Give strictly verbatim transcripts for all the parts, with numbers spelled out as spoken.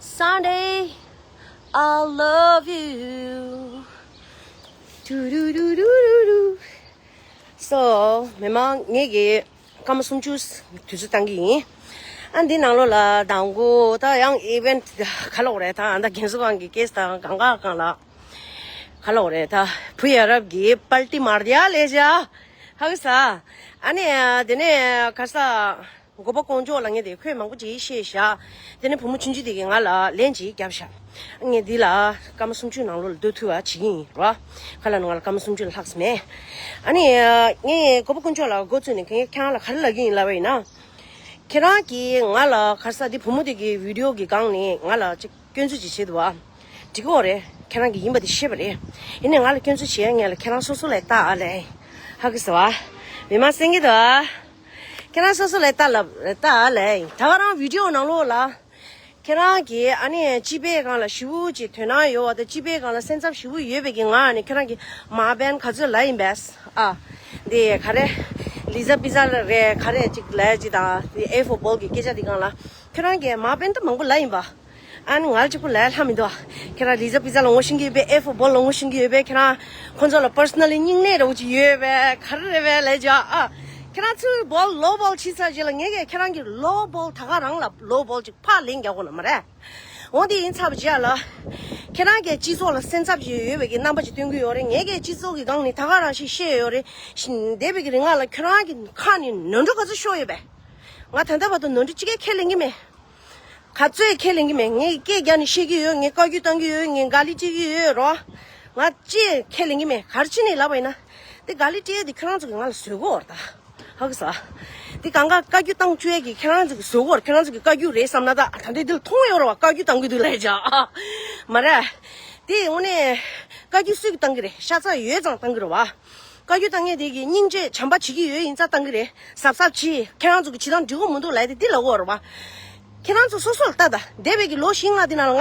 Sunday, I love you. Do do do do do do. So, མི་མང་ངེད་ཀྱི་སྐར་མ་སུམ་ཅུ་དུས་ཚོད་བཏང་གི་ཡིན། ཨ་འདི་ནང་ལོགས་ལ་དང་པོ་ད་ཡང་ཨི་ཝེན་ཊི་ག་ལོག་རེད། ད་ཨ་ད་རྒན་གསོ་ཁང་གི་ཀེ་སི་དང་གང་ག་གང་ལ་ག་ལོག་རེད། ད་བུ་ཡ་རབས་ཀྱི་པལ་ཏི་མར་དི་ཡ་ལས་བྱ་ཧ་གི་ས། ཨ་ནི་དེ་ནས་ག་ས། མགོ་པ་དཀོན་མཆོག་ལ་ངས་དེ་ཁོས་མང་པོ་ཅིག་བཤད་བཞག་དེ་ནས་བུ་མོ་ཆུང་ཆུང་དེ་གིས་ང་ལ་ལན་ཅིག་བརྒྱབ་བཞག་ངས་འདི་ལ་སྐར་མ་སུམ་ཅུ་ནང་ལོགས་ལ་སྡོད་ཐུབ་པ་བྱེད་ཀྱི་ཡིན་རོ། ཁ་ལ་ནང་ལ་སྐར་མ་སུམ་ཅུ་ལ་ལྷག་ཙམ་མེད། ཨ་ནི་ངས་མགོ་པ་དཀོན་མཆོག་ལ་མགོ་བཙུགས་ནས་ཁྱེད་རང་ལ་ག་རེ་ལབ་ཀྱི་ཡིན་ལབ་པ་ཡིན་ན། ཁྱེད་རང་གིས་ང་ལ་ག་རེ་ཟ་དེ་བུ་མོ་དེ་གི་བི་ཌི་ཡོ་གི་སྒང་ནས་ང་ལ་ཅིག་སྐྱོན་འཛུགས་ཅིག་བྱེད་འདུག་བ། འགྲིག་གི་རེད། ཁྱེད་རང་གིས་ཡིན་པ་དེ་ཤེས་པ་རེད། ཡིན་ནའི་ང་ལ་སྐྱོན་འཛུགས་བྱེད་ཡ་ངས་ལ་ཁྱེད་རང་སོ་སོ་ལ་ལྟ་ཨ་ལས། ཧ་གི་ཟེར་བ། མི་མང་གསན་གི་འདུག་ཨ། ཁྱེད་རང་སོ་སོ་ལ་ལྟ་ལབ་ལྟ་ཨ་ལས། ད་ག་རང་བི་ཌི་ཡོ་ནང་ལོགས་ལ། ཁྱེད་རང་གིས་ཨ་ནི་སྤྱི་པའི་སྒང་ལ་ཞེ་པོ་ཅིག་དོ་སྣང་ཡོད་པ་དང་སྤྱི་པའི་སྒང་ལ་སེམས་འཚབ་ཞེ་པོ་ཡོད་པའི་གི་ང་ནི་ཁྱེད་རང་གི་མ་བན་ག་ཚོད་ལ་ཡིན་པས་ཨ། འདི་ག་རེ། ལི་ཛ་པི་ཛ་རེད་ག་རེ་ཅིག་ལས་ཅིག་དང་དེ་ཨེ་ཧྥོར་བོལ་གི་སྐད་ཆ་དེ་སྒང་ལ་ཁྱེད་རང་གིས་མ་བན་ད་མང་པོ་ལ་ཡིན་པ། ཨ་ནི་ང་ལ་གཅིག་པུ་ལས་ལྷ་མི་འདུག་ཁྱེད་རང་ལི་ཛ་པི་ཛ་ལ་ངོ་ཤེས་ཀྱི་ཡོད་པས། ཨེ་ཧྥོར་བོལ་ལ་ངོ་ཤེས་ཀྱི་ཡོད་པས། ཁྱེད་རང་ཁོང་ཚོ་ལ་པར་སོ་ནལ་ལི་སྙིང་ནད་རོ་ཅིག་ཡོད་པས་ག་རེ་རེད་པས་ལས་ཅག་ཨ། ཁྱེད་རང་ཚུར་བོལ་ལོ་བོལ་བྱས་ཚར་རྗེས་ལ་ངས་ཀྱིས་ཁྱེད་རང་གི་ལོ་བོལ་ད་ག་རང་ལ་ལོ་བོལ་ཅིག་ཕར་ལན་རྒྱག་དགོས་ན་མ་རེད། འོ་དེ་ཡིན་ཚར་བ་རྗེས་ལ། ཁྱེད་རང་གིས་སྤྱི་ཚོགས་ལ་སེམས་འཚབ་ཅིག་ཡོད་པའི་གི་རྣམ་པ་ཅིག་སྟོན་གྱི་ཡོད་རེད། ངས་ཀྱིས་སྤྱི་ཚོགས་ཀྱི་སྒང་ནས་ད་ག་རང་ཞིག་བཤད་ཡོད་རེད། ཤིན་འདས་པའི་གི་རིང་ང་ལ་ཁྱེད་རང་གི་ཁ་ནས་ནོར་འཁྲུལ་ག་ཚོད་ཤོར་ཡོད་པས། ང་ད་ལྟ་བར་དུ་ནོར་འཁྲུལ་གཅིག་ཀྱང་ཁས་ལེན་གྱི་མེད། ག་ཚོད་ཁས་ལེན་གྱི་མེད། ངས་སྐད་རྒྱག་ནས་བཤད་ཀྱི་ཡོད། ངས་བཀའ་བཀྱོན་བཏང་གི་ཡོད། ངས་དགའ་ལས་སྤྲད་ཀྱི་ཡོད་རོ། ང་ཅིག་ཁས་ལེན་གྱི་མེད། ག་རེ་བྱས་ནས་ལབ་པ་ཡིན་ན། དེ་དགའ་ལས་སྤྲད་ཡས་དེ་ཁྱོད་རང་ཚོ་གིས་ང་ལ་བཟོས་གོ་ར་ད། ཧ་གི་ས། དེ་གང་ག་བཀའ་བཀྱོན་བཏང་བཅུག་ཡས་ཀྱི་ཁྱེད་རང་ཚོ་གིས་བཟོས་གོ་ར། ཁྱེད་རང་ཚོ་གི་བཀའ་བཀྱོན་རེད་བསམ་ན་ད་ད་འདི་འདི་ལ་མཐོང་ཡོད་ར་བ། བཀའ་བཀྱོན་བཏང་གི་འདུག་ལབ་ཡས་ཅག་མ་རེད། དེ་དངོས་གནས་བཀའ་བཀྱོན་སུས་ཀྱིས་བཏང་གི་རེད། ཤ་ཚ་ཡོད་ཙང་བཏང་གི་རེད་བ། བཀའ་བཀྱོན་བཏང་མཁན་དེ་གི་སྙིང་རྗེ་བྱམས་པ་བྱེད་ཀྱི་ཡོད་ཡིན་ཙང་བཏང་གི་རེད། གཟབ་གཟབ་བྱེད། ཁྱེད་རང་ཚོ་གི་བྱེད་སྟངས་འགྲིག་གི་མི་འདུག་ལབ་ཡས་དེ་འདི་ལབ་ཀྱི་ཡོད་རེད་བ། ཁྱེད་རང་ཚོ་སོ་སོ་ལ་ལྟ་ད། འདས་པའི་གི་ལོ་བཞི་ལྔ་དེ་ནང་ལ་ང་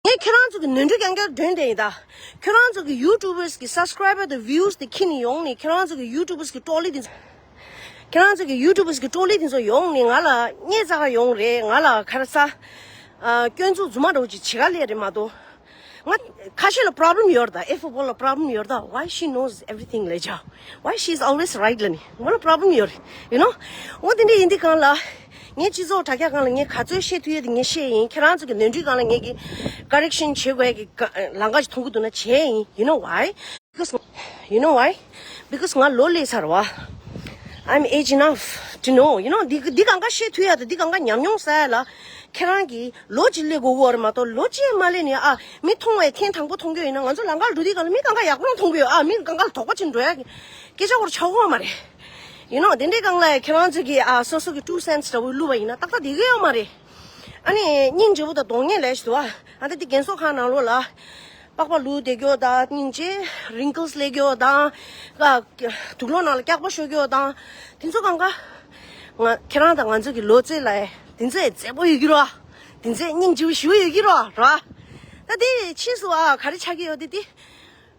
ངས་ཁྱེད་རང་ཚོ་གི་ནོར་འཁྲུལ་རྐྱང་རྐྱང་འདོན་བསྡད་ཡིན་ད། ཁྱེད་རང་ཚོ་གི་ཡུ་ཊུབ་པར་གི་སབ་སི་ཀ་རའི་བར་དང་བིའུ་སི་དེ་ཁྱེར་ནས་ཡོང་ནས་ཁྱེད་རང་ཚོ་གི་ཡུ་ཊུབ་པར་གི་ཀྲོ་ལི་དེ་ཚོ། ཁྱེད་རང་ཚོ་གི་ཡུ་ཊུབ་པར་གི་ཀྲོ་ལི་དེ་ཚོ་ཡོང་ནས་ང་ལ་བརྙས་བཅག་ག་ཡོང་རེད། ང་ལ་ག་རེ་ཟ། ཨ། སྐྱོན་འཛུགས་རྫུན་མ་འདྲ་བོ་ཅིག་བྱེད་ག་སླེབས་རེད་མ་གཏོགས། ང་ཁ་ཤས་ལ་པྲོབ་ལེམ་ཡོད་རེད་ད། ཨེ་ཧྥོར་བོལ་ལ་པྲོབ་ལེམ་ཡོད་རེད་ད། Why she knows everything ལབ་ཡས་ཅག Why she is always right ལབ་ནི། ང་ལ་པྲོབ་ལེམ་ཡོད་རེད། You know? འོ་དེ་འདྲ་ཡིན་དུས་སྒང་ལ། ངས་སྤྱི་ཚོགས་དྲ་རྒྱ་སྒང་ལ་ངས་ག་ཚོད་བཤད་ཐུབ་ཡས་དེ་ངས་བཤད་ཡིན། ཁྱེད་རང་ཚོ་གི་ནོར་འཁྲུལ་སྒང་ལ་ངས་ཀྱིས་ཀ་རེག་ཤན་བྱེད་དགོས་ཡས་ཀྱི་ལམ་ཁ་ཞིག་མཐོང་གི་འདུག་ན་བྱས་ཡིན། You know why? Because you know why? Because ང་ལོ་སླེབས་ཚར་བ། I'm age enough to know. You know, འདི་འདི་སྒང་ག་བཤད་ཐུབ་ཡ་དང་འདི་སྒང་ག་ཉམས་མྱོང་བསགས་ཡ་ལ་ཁྱེད་རང་གིས་ལོ་གཅིག་སླེབས་དགོས་ཀྱི་ཡོད་རེད་མ་གཏོགས། ལོ་གཅིག་མ་སླེབས་ནས་ཨ་མི་མཐོང་བའི་ཐེངས་དང་པོ་མཐོང་གི་ཡོད་ན། ང་ཚོ་ལམ་ཁ་ལ་འགྲོ་དུས་སྒང་ལ་མི་སྒང་ག་ཡག་པོ་མཐོང་གི་ཡོད། ཨ་མི་སྒང་ག་ལ་དོགས་པ་ཅིག་འགྲོ་ཡ་གི་སྐད་ཆ་སྐོར་ཆགས་ཀྱི་ཡོད་མ་རེད། You know, དེ་འདྲའི་སྒང་ལ་ཁྱེད་རང་ཚོ་གིས་ཨ་སོ་སོ་གི་ཊུ་སེན་སི་འདྲ་བོ་བླུགས་པ་ཡིན་ན་ཏག་ཏག་བསྡད་ཀྱི་ཡོད་མ་རེད། ཨ་ནི་སྙིང་རྗེ་པོ་དང་གདོང་ངན་ལས་ཤིག་འདུག་ཨ། ཨ་ད་འདི་རྒན་གསོ་ཁང་ནང་ལོགས་ལ། པགས་པ་ལུག་བསྡད་རྒྱུ་དང་སྙིང་རྗེ། རིང་ཀལ་སི་སླེབས་རྒྱུ་དང་། ཨ། དུག་སློག་ནང་ལ་སྐྱག་པ་ཤོར་རྒྱུ་དང་། དེ་ཚོ་སྒང་ག་ང་ཁྱེད་རང་དང་ང་ཚོ་གི་ལོ་ཚོད་ལ་དེ་ཚོ་མཛེས་པོ་ཡོད་ཀྱི་རེད་བ། དེ་ཚོ་སྙིང་རྗེ་པོ་ཞེ་པོ་ཡོད་ཀྱི་རེད་བ། རེད་བ། ད་དེ་ཕྱིས་སུ་ཨ་ག་རེ་ཆགས་ཀྱི་ཡོད་དེ་དེ།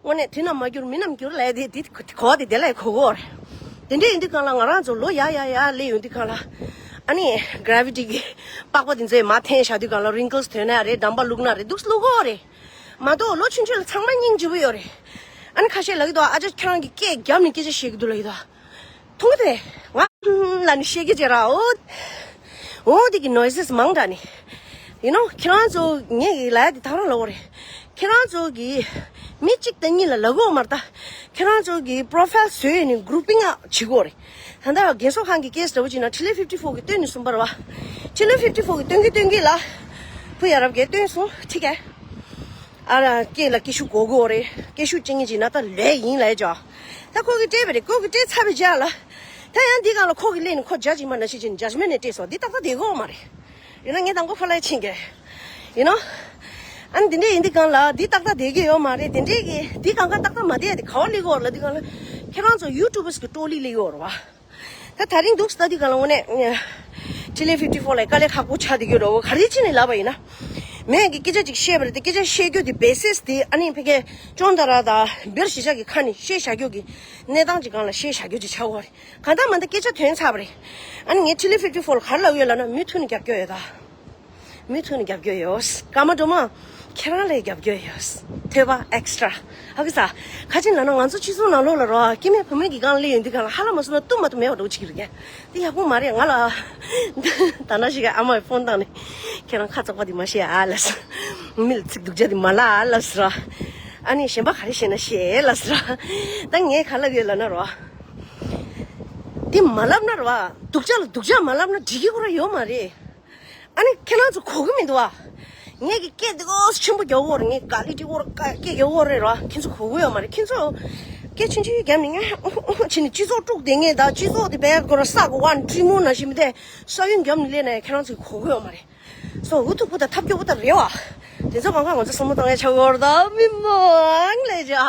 དངོས་གནས་དུས་ནམ་མ་འགྱུར་མི་ནམ་འགྱུར་ལབ་དེ་དེ་གོ་བ་དེ་དེ་ལ་གོ་གོ་རེད། དེ་འདྲ་ཡིན་དུས་སྒང་ལ་ང་རང་ཚོ་ལོ་ཡར་ཡར་ཡར་སླེབས་ཡོང་དུས་སྒང་ལ། ཨ་ནི་གྷ་རེ་ཝི་ཊི་གི་པགས་པ་དེ་ཚོས་མར་འཐེན་བཞག་དུས་སྒང་ལ་རིང་ཀལ་སི་ཐོན་ན་རེད། འགྲམ་པ་བླུགས་ན་རེད། འདུག་སེ་བླུགས་གོ་རེད། མ་གཏོགས་ལོ་ཆུང་ཆུང་ལ་ཚང་མ་སྙིང་རྗེ་པོ་ཡོད་རེད། ཨ་ནི་ཁ་ཤས་ལབ་ཀྱི་འདུག་ཨ་ཅག་ཁྱེད་རང་གིས་སྐད་བརྒྱབ་ནས་སྐད་ཆ་བཤད་ཀྱི་འདུག་ལབ་ཀྱི་འདུག་མཐོང་གི་དེ་ང་ལ་ནི་བཤད་ཀྱི་བྱེད་ར། འོ། འོ་དེ་གི་ནོ་ཡི་སི་མང་དྲགས་ནི། You know, ཁྱེད་རང་ཚོ་ངས་ལབ་ཡ་དེ་ད་རང་ལབ་དགོས་རེད། ཁྱེད་རང་ཚོ་གི་མི་གཅིག་དང་གཉིས་ལ་ལབ་དགོས་མ་རེད་ད། ཁྱེད་རང་ཚོ་གི་པོ་རོ་ཕའིལ་བཟོས་ནས་གུ་རུ་པིང་ཨ་བྱེད་དགོས་རེད། ད་ལྟ་རྒན་གསོ་ཁང་གི་ཀེ་སི་འདྲ་བོ་ཅིག་ན་ཁྲི་ལེ་ཕིབ་ཊི་ཕོར་གི་སྟོན་ནས་གསུངས་པ་རེད་བ། ཁྲི་ལེ་ཕིབ་ཊི་ཕོར་གི་སྟོན་གི་སྟོན་གི་ལ། བུ་ཡ་རབས་ཀྱིས་སྟོན་སོང་ཁྲི་ཀའི། ཨ་ར་སྐེ་ལ་སྐེ་ཤུ་གོ་གོ་རེད། སྐེ་ཤུ་བཅིངས་ངེས་ཅིག་ན་ད་ལོས་ཡིན་ལབ་ཡ་ཅག་ད་ཁོ་གིས་སྤྲད་པ་རེད། ཁོ་གིས་སྤྲད་ཚར་བའི་རྗེས་ལ། ད་ཡང་འདི་སྒང་ལ་ཁོ་གིས་སླེབས་ནས་ཁོ་ཇ་ཇི་མ་ན་ཤི་ཅིན་ཇ་ཇི་མེན་ནས་སྤྲད་སོང་། འདི་ཏག་ཏག་བསྡད་གོ་མ་རེད། ཡིན་ན་ངས་དང་པོ་ཁ་ལག་ཕྱིན་གི། ཡིན་ནོ། ཨ་ནི་འདི་འདྲས་ཡིན་འདི་སྒང་ལ་འདི་ཏག་ཏག་བསྡད་ཀྱི་ཡོད་མ་རེད། དེ་འདྲས་ཀྱི་འདི་སྒང་ག་ཏག་ཏག་མ་བསྡད་དེ་ག་བ་སླེབས་གོ་ལ། འདི་སྒང་ལ་ཁྱེད་རང་ཚོ་ཡུ་ཊུབ་པར་གི་ཀྲོ་ལི་སླེབས་ཡོད་རེད་བ། ད་ད་རིང་འདུག་སྟ་འདི་ག་ལ་དངོས་གནས། ཁྲི་ལེ་ཕིབ་ཊི་ཕོར་ལ་དཀའ་ལས་ཁག་པོ་ཆགས་བསྡད་ཀྱི་རེད་བ། ག་རེ་བྱས་ནས་ལབ་པ་ཡིན་ན། མས་ཀྱི་སྐད་ཆ་ཅིག་བཤད་པ་རེད་དེ། སྐད་ཆ་བཤད་རྒྱུ་དེ་བེ་སིས་དེ་ཨ་ནི་ཕ་གིའི་ཅོན་ཏ་ར་དང་བེར་གཞིས་ཆགས་ཀྱི་ཁ་ནས་བཤད་བཞག་རྒྱུ་གི་གནས་སྟངས་ཅིག་སྒང་ལ་བཤད་བཞག་རྒྱུ་ཅིག་ཆགས་ཡོད་རེད། གང་ལྟར་མ་ལྟར་སྐད་ཆ་ཐོན་ཚར་བ་རེད། ཨ་ནི་ངས་ཁྲི་ལེ་ཕིབ་ཊི་ཕོར་ལ་ག་རེ་ལབ་ཡོད་ལབ་ན་མུ་མཐུད་ནས་རྒྱབ་སྐྱོར་ཡོད་ད། མུ་མཐུད་ནས་རྒྱབ་སྐྱོར་ཡོད། ཀརྨ་སྒྲོལ་མ་ཁྱེད་རང་ལ་རྒྱབ་སྐྱོར་ཡོད། ཐོས་པ་ཨེག་སི་ཊ་ར། ཧ་གི་ས། ཁ་ཅིག་ལབ་ན་ང་ཚོ་སྤྱི་ཚོགས་ནང་ལོགས་ལ་རོ་སྐྱེ་དམན་བུད་མེད་ཀྱི་སྒང་སླེབས་ཡོང་དུས་སྒང་ལ་ཧ་ལམ་མ་སོང་ན་གཏུམ་མ་གཏུམ་མེད་པ་འདྲ་བོ་ཅིག་རེད་ཀྱ། དེ་ཡག་པོ་མ་རེད། ང་ལ་ད་ན་ཞིག་ཨ་མའི་ཕོན་བཏང་ནས་ཁྱེད་རང་ཁ་བཙོག་པ་དེ་མ་བཤད་ཨ་ལབ་སོང་། མི་ལ་ཚིག་སྡུག་ཅག་དེ་མ་ལབ་ཨ་ལབ་སོང་ར། ཨ་ནི་གཞན་པ་ག་རེ་བཤད་ན་བཤད་ལབ་སོང་ར། ད་ངས་ག་ལབ་ཡོད་ལབ་ན་རོ། དེ་མ་ལབ་ན་རོ། སྡུག་ཅག་ལ་སྡུག་ཅག་མ་ལབ་ན་འགྲིག་གི་ཁོ་རང་ཡོད་མ་རེད། ཨ་ནི་ཁྱེད་རང་ཚོ་གོ་གི་མི་འདུག་ཨ། ངས་ཀྱི་སྐད་འདི་གོ་ཆེན་པོ་རྒྱག་གི་ཡོད་རེད། ངས་ག་ལི་འདི་གོ་སྐད་རྒྱག་གི་ཡོད་རེད་ར། ཁྱེད་ཚོ་གོ་གི་ཡོད་མ་རེད། ཁྱེད་ཚོ་སྐད་ཆུང་ཆུང་བརྒྱབ་ནས་ངས་ཨུ་ཨུ་ཨུ་བྱས་ནས་སྤྱི་ཚོགས་དཀྲུག་བསྡད་མཁན་དང་སྤྱི་ཚོགས་དེ་བས་ཁོ་ར་ས་གོ་བ་འདྲི་མོ་ན་ཞིག་མི་དེ་ས་ཡོན་རྒྱབ་ནས་སླེབས་ནས་ཁྱེད་རང་ཚོ་གོ་གི་ཡོད་མ་རེད། སོ་འུ་ཐུག་པོ་དང་ཐབས་སྐྱོ་པོ་དང་རེད་བ། དེ་ཚོ་གང་ག་ང་ཚོ་བསམ་བློ་གཏོང་ཡ་ཆགས་ཡོད་རེད་ད་མི་མང་ལས་བྱ།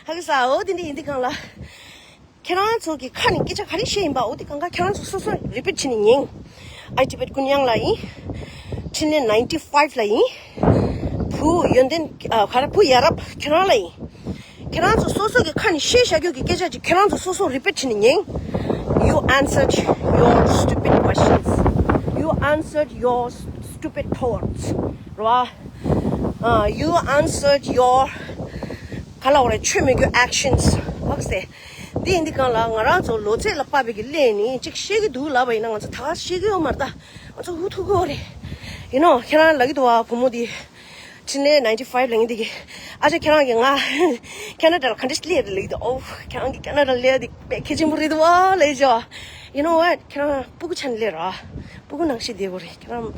ཧ་གི་ས་འོ་དེ་འདྲ་ཡིན་དུས་གང་ལ། ཁྱེད་རང་ཚོ་གི་ཁ་ནས་སྐད་ཆ་ག་རེ་བཤད་ཡིན་པ་འོ་དེ་གང་ག་ཁྱེད་རང་ཚོ་སོ་སོ་རི་པིཊ་བྱས་ནས་ཉན། ཨའི་ཊི་བེཊ་ཀུན་དབྱངས་ལགས་ཡིན། འཕྲིན་ལས་ninety five ལགས་ཡིན། བུ་ཡོན་ཏན་ཨ་ག་རེ་བུ་ཡ་རབས་ཁྱེད་རང་ལགས་ཡིན། ཁྱེད་རང་ཚོ་སོ་སོ་གི་ཁ་ནས་བཤད་བཞག་རྒྱུ་གི་སྐད་ཆ་ཅིག་ཁྱེད་རང་ཚོ་སོ་སོ་རི་པིཊ་བྱས་ནས་ཉན། You answered your stupid questions. You answered your stupid thoughts. ར། ཨ། You answered your ག་ལ་བ་རེད་ཆོས་མི་རྒྱུ་actions ཧོག་སེ། འདི་ཡིན་འདི་གང་ལ་ང་རང་ཚོ་ལོ་ཚད་ལ་དཔག་པའི་གི་སླད་ནི་གཅིག་ཤེས་ཀྱི་འདུག་ལབ་པ་ཡིན་ན་ང་ཚོ་ད་ག་ཤེས་ཀྱི་ཡོད་མ་རེད་ད། ང་ཚོ་འུ་ཐུག་གི་ཡོད་རེད། ཡིན་ནོ་ཁྱེད་རང་ལབ་ཀྱི་འདུག་བ་བུ་མོ་འདི། འཕྲིན་ལས་ninety five ལབ་མཁན་འདི་གི། ཨ་ཅག་ཁྱེད་རང་གི་ང་ཁེ་ན་ཌ་ལ་ག་འདྲ་སླེབས་རེད་ལབ་ཀྱི་འདུག་ཨོ་ཁྱེད་རང་གི་ཁེ་ན་ཌ་ལ་སླེབས་འདི་དཔེ་གལ་ཆེན་པོ་རེད་འདུག་བ་ལབ་ཀྱི་བྱ། You know what ཁྱེད་རང་སྤུ་གུ་ཆ་ནས་སླེབས་ར། སྤུ་གུ་ནང་བཞིན་བསྡད་དགོས་རེད་ཁྱེད་རང་།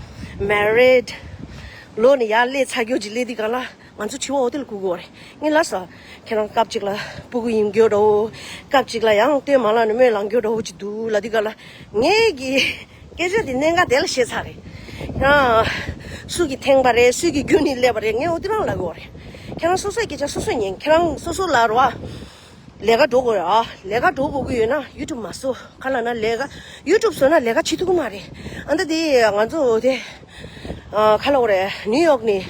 Married ལོ་ནས་ཡར་སླེབས་ཚར་རྒྱུ་ཅིག་སླེབས་འདི་གང་ལ། ང་ཚོ་བྱིས་པ་འོ་དེ་ལ་སྒུག་གི་ཡོད་རེད། ངས་ལབ་སོང་། ཁྱེད་རང་སྐབས་གཅིག་ལ་སྤུ་གུ་ཡིན་རྒྱུ་འདྲ་བོ། སྐབས་གཅིག་ལ་ཡང་སྟོད་མ་ལངས་ནས་སྨོན་ལངས་རྒྱུ་འདྲ་བོ་ཅིག་འདུག་ལབ་འདི་ག་ལ། ངས་ཀྱི་སྐད་ཆ་དེ་གནད་འགག་དེ་ལ་བཤད་ཚར་རེད། ཡང་སུ་གིས་འཐེན་པ་རེད། སུ་གིས་རྒྱུན་ནས་སླེབས་པ་རེད། ངས་འོ་དེ་རང་ལབ་གི་ཡོད་རེད། ཁྱེད་རང་སོ་སོའི་སྐད་ཆ་སོ་སོས་ཉན། ཁྱེད་རང་སོ་སོ་ལ་རོ། ལས་ཀ་འགྲོ་དགོས་རེད་ཨ། ལས་ཀ་འགྲོ་དགོས་ཀྱི་ཡོད་ན་ཡུ་ཊུབ་མ་བཟོ། ག་ལབ་ན་ལས་ཀ་ཡུ་ཊུབ་བཟོས་ན་ལས་ཀ་བྱེད་ཐུབ་ཀྱི་མ་རེད། ཨ་ད་དེ་ང་ཚོ་དེ་ཨ་ག་ལབ་དགོས་རེད། ནིའུ་ཡོག་ནས་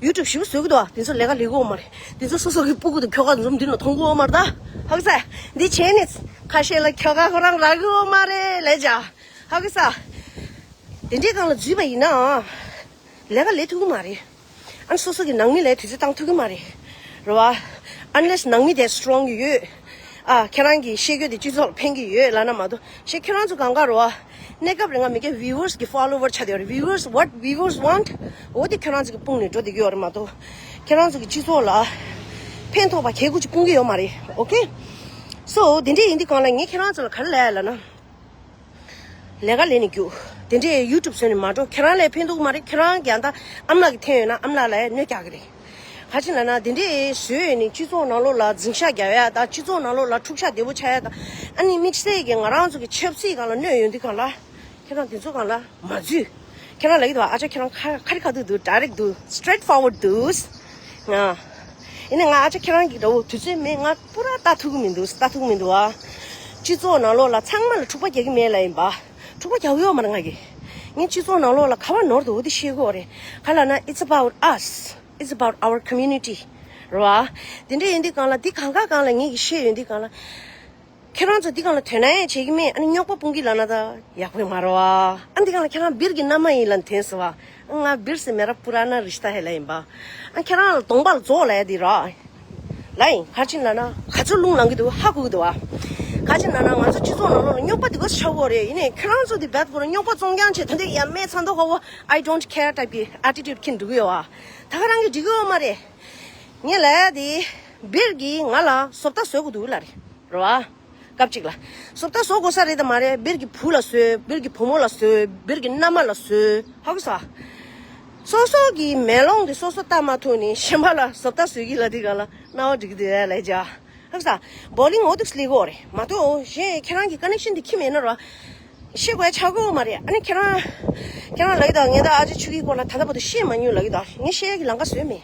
ཡུ་ཊུབ་ཞིབ་བཟོ་གི་འདུག་དེ་ཚོ་ལས་ཀ་ལས་ཀྱི་ཡོད་མ་རེད། དེ་ཚོ་སོ་སོ་གི་སྤུ་གུ་དང་ཁྱོ་ག་འཛོམས་འདི་ན་མཐོང་གི་ཡོད་མ་རེད་ད། ཧ་གི་ས། འདི་བྱས་ནས་ཁ་ཤས་ལ་ཁྱོ་ག་ཁོ་རང་རག་གི་ཡོད་མ་རེད་ལས་བྱ། ཧ་གི་ས། དེ་འདྲའི་སྒང་ལ་འཛུལ་བ་ཡིན་ན། ལས་ཀ་ལས་ཐུབ་ཀྱི་མ་རེད། ཨ་ནི་སོ་སོ་གི་ནང་མི་ལ་དུས་ཚོད་བཏང་ཐུབ་ཀྱི་མ་རེད། རེད་བ། Unless ནང་མི་དེ་སི་ཊོང་གི་ཡོད། ཨ་ཁྱེད་རང་གི་ཤེས་རྒྱུ་དེ་སྤྱི་ཚོགས་ལ་ཕན་གྱི་ཡོད་ལབ་ན་མ་གཏོགས་ཤེས་ཁྱེད་རང་ཚོ་གང་ག་རེད་བ། གནས་སྐབས་རིང་ང་མི་སྐད་viewers གི་follower ཆགས་བསྡད་ཡོད་རེད། Viewers, what viewers want འོ་དེ་ཁྱེད་རང་ཚོ་གི་དཔུང་ནས་འགྲོ་བསྡད་ཀྱི་ཡོད་རེད་མ་གཏོགས། ཁྱེད་རང་ཚོ་གི་སྤྱི་ཚོགས་ལ་ཕན་ཐོགས་པ་གལ་ཁུ་ཅིག་སྤུངས་ཀྱི་ཡོད་མ་རེད། Okay so དེ་འདྲས་ཡིན་དུས་གང་ལ་ངས་ཁྱེད་རང་ཚོ་ལ་ག་རེ་ལབ་ཡ་ལབ་ན། ལས་ཀ་ལས་ནས་རྒྱུགས། དེ་འདྲས་ཡུ་ཊུབ་བཟོས་ནས་མ་འགྲོ། ཁྱེད་རང་ལ་ཕན་ཐོགས་མ་རེད། ཁྱེད་རང་གི་ཨ་མྲ་ལགས་ཀྱིས་འཐེན་ཡོད་ན་ཨ་མྲ་ལགས་ལ་གནོད་རྒྱག་གི་རེད། ག་ཅི་ལབ་ན་དེ་འདྲས་བཟོས་ནས་སྤྱི་ཚོགས་ནང་ལོགས་ལ་འཛིང་ཤག་རྒྱག་ཡ་དང་སྤྱི་ཚོགས་ནང་ལོགས་ལ་འཁྲུག་ཆ་དོད་པོ་ཆགས་ཡ་དང་ཨ་ནི་དམིགས་བསལ་གྱི་ང་རང་ཚོ་གི་ཆབ་སྲིད་སྒང་ལ་གནོད་ཡོང་དུས་སྒང་ལ། ཁྱེད་རང་དེ་ཚོ་སྒང་ལ་མ་འཛུལ། ཁྱེད་རང་ལབ་ཀྱི་འདུག་ཨ་ཅག་ཁྱེད་རང་ཁ་ཁ་རི་ཁ་ཐུག་འདུག direct འདུག straight forward འདུག་ང་། ཡིན་ནའི་ང་ཨ་ཅག་ཁྱེད་རང་གི་འདྲ་བོ་དུས་ཚོད་མེད། ང་པུ་ར་ལྟ་ཐུབ་ཀྱི་མི་འདུག་ལྟ་ཐུབ་ཀྱི་མི་འདུག་ཨ། སྤྱི་ཚོགས་ནང་ལོགས་ལ་ཚང་མ་ལ་འཁྲུག་པ་རྒྱག་གི་མེད་ལབ་ཡིན་པ། འཁྲུག་པ་རྒྱག་གི་ཡོད་མ་རེད་ང་གིས། ངས་སྤྱི་ཚོགས་ནང་ལོགས་ལ་ག་པར་ནོར་འདུག་འདི་ཤེས་དགོས་རེད། ག་ལབ་ན་it's about us, it's about our community རེད་བ། དེ་འདྲ་ཡིན་དུས་སྒང་ལ་འདི་གང་ག་སྒང་ལ་ངས་ཀྱིས་བཤད་ཡོང་དུས་སྒང་ལ། ཁྱེད་རང་ཚོ་འདི་སྒང་ལ་དོ་སྣང་ཡང་བྱེད་ཀྱི་མེད། ཨ་ནི་རྙོག་པ་སྤུངས་ཀྱི་ལབ་ན་ད་ཡག་པོ་མ་རེད་བ། ཨ་འདི་སྒང་ལ་ཁྱེད་རང་སྦིར་གྱི་མནའ་མ་ཡིན་ལབ་འཐེན་སོང་བ། ང་སྦིར་སེ་མེ་ར་པུ་ར་ན་རི་ཤི་ཏ་ཧེ་ལ་ཡིན་པ། ཨ་ཁྱེད་རང་ལ་གདོང་པ་ལ་རྫོགས་ལབ་ཡ་འདི་ར། ལ་ཡིན་ག་ཅི་ལབ་ན་ག་ཚོད་རླུང་ལངས་ཀྱི་འདུག་ཧ་གོ་གི་འདུག་བ། ག་ཅི་ལབ་ན་ང་ཚོ་སྤྱི་ཚོགས་ནང་ལོགས་ལ་རྙོག་པ་འདི་ག་ཚོད་ཆགས་ཀྱི་ཡོད་རེད། ཡིན་ནའི་ཁྱེད་རང་ཚོ་འདི་རྦད་ཁོ་རང་རྙོག་པ་བཙོང་རྐྱང་བྱེད་ད་འདི་ཡ་མེད་ཚ་མདོག་ཁ་པོ། I don't care type གྱི་attitude འཁྱེར་འགྲོ་གི་ཡོད་བ། ད་ག་རང་གིས་འགྲིག་གི་ཡོད་མ་རེད། ངས་ལབ་ཡ་དེ། སྦིར་གྱིས་ང་ལ་བཟོ་ལྟ་བཟོ་དགོས་འདུག་ལབ་རེད། རེད་བ། སྐབས་གཅིག་ལ། བཟོ་ལྟ་བཟོ་དགོས་ས་རེད་དམ་མ་རེད། སྦིར་གྱི་བུ་ལ་བཟོས། སྦིར་གྱི་བུ་མོ་ལ་བཟོས། སྦིར་གྱི་མནའ་མ་ལ་བཟོས། ཧ་གོ་སོང་། སོ་སོ་གི་མེ་ལོང་དེ་སོ་སོ་ལྟ་མ་ཐུབ་ནས་གཞན་པ་ལ་བཟོ་ལྟ་བཟོ་གི་ལབ་དུས་སྒང་ལ་རྣ་བ་འགྲིག་གི་འདུག་ལབ་ཀྱང་། ཧ་གོ་སོང་། བོ་ལིང་འོ་འདུག་སེ་སླེབས་ཀྱི་ཡོད་རེད་མ་གཏོགས་གཞན་ཁྱེད་རང་གི་ཀ་ནེག་ཤན་དེ་ཁྱིམ་ཡིན་ན་ར། ཤེས་དགོས་ཡ་ཆགས་ཀྱི་ཡོད་མ་རེད། ཨ་ནི་ཁྱེད་རང་། ཁྱེད་རང་ལབ་ཀྱི་འདུག་ངས་ད་ཨ་ཅེ་ཆོས་སྐྱིད་སྐོར་ལ་ད་ལྟ་བར་དུ་བཤད་མ་མྱོང་ལབ་ཀྱི་འདུག་ངས་བཤད་ཡ་གི་ལམ་ཁ་བཟོས་མེད།